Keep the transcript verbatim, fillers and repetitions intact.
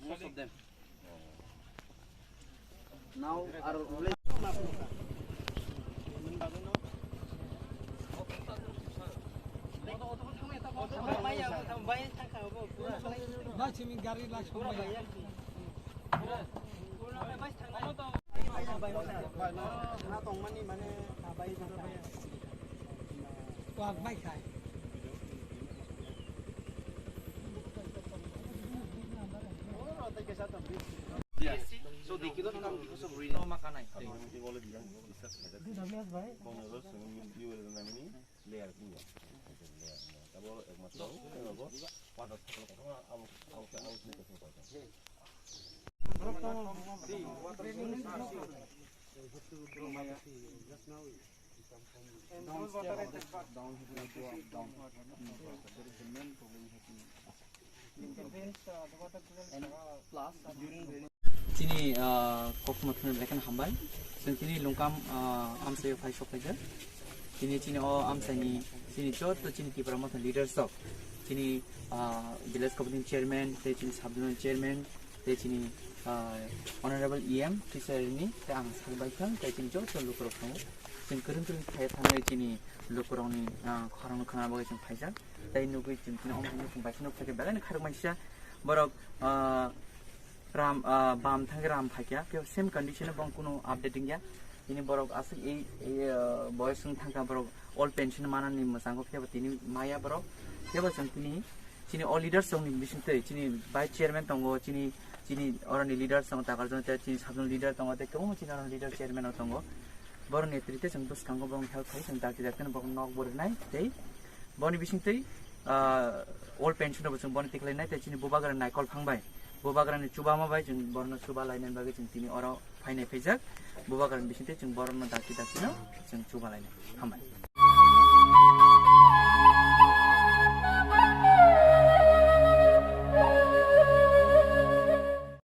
Most of them. Now are Yes. So they cannot come because of rain. Chini, ah, koktwma thani belai kheno hambai. Chwng tini Lungkam, ah, amchaio phai sok phaikha. Tini chini o amchaini chini joto chini Tipra Motha leaders rok, chini, ah, village committee chairman, tei chini sub zonal chairman, tei chini, ah, honorable E M Tisari ni tei ang sak bai kha, tei chini joto lukurok tongo. Chwng kwrwng kwrwng khai thangwi chini lukurokni, ah, khorang khna bagwi chwng phaijak. Tei nugwi chwng tini omo hai nukung bai kheno phaikha belai no kharok maisa. Borok, ah, ram, ah, bam thangwi ram phaikha, khe same condition o bong kunu update wngya. Tini borok aswk ei, ei, ah, boyos wng thangkha borok old pension manani mwchango, khe bo tini maya borok. Khe bo chwng tini chini all leaders rokni bisingtwi chini vice chairman tongo, chini, chini oroni leaders tongo, Takarjona tei chini sub zonal leader tongo, tei kwbangma chini oroni leader chairman rok tongo. Borok netrite chwng bwskango borokni help khai, chwng dakti dakti no borok nok bo rwnai tei boni bisingtwi, ah, old pension rok bo chwng bono tiklainai tei chini bubagra naikol phang bai, bubagrani chubama bai chwng borokno chuba lainani bagwi chwng tini oro phainai phaijak. Bubagrani bisingtwi chwng borokno dakti dakti no chwng chuba lainai. Hambai.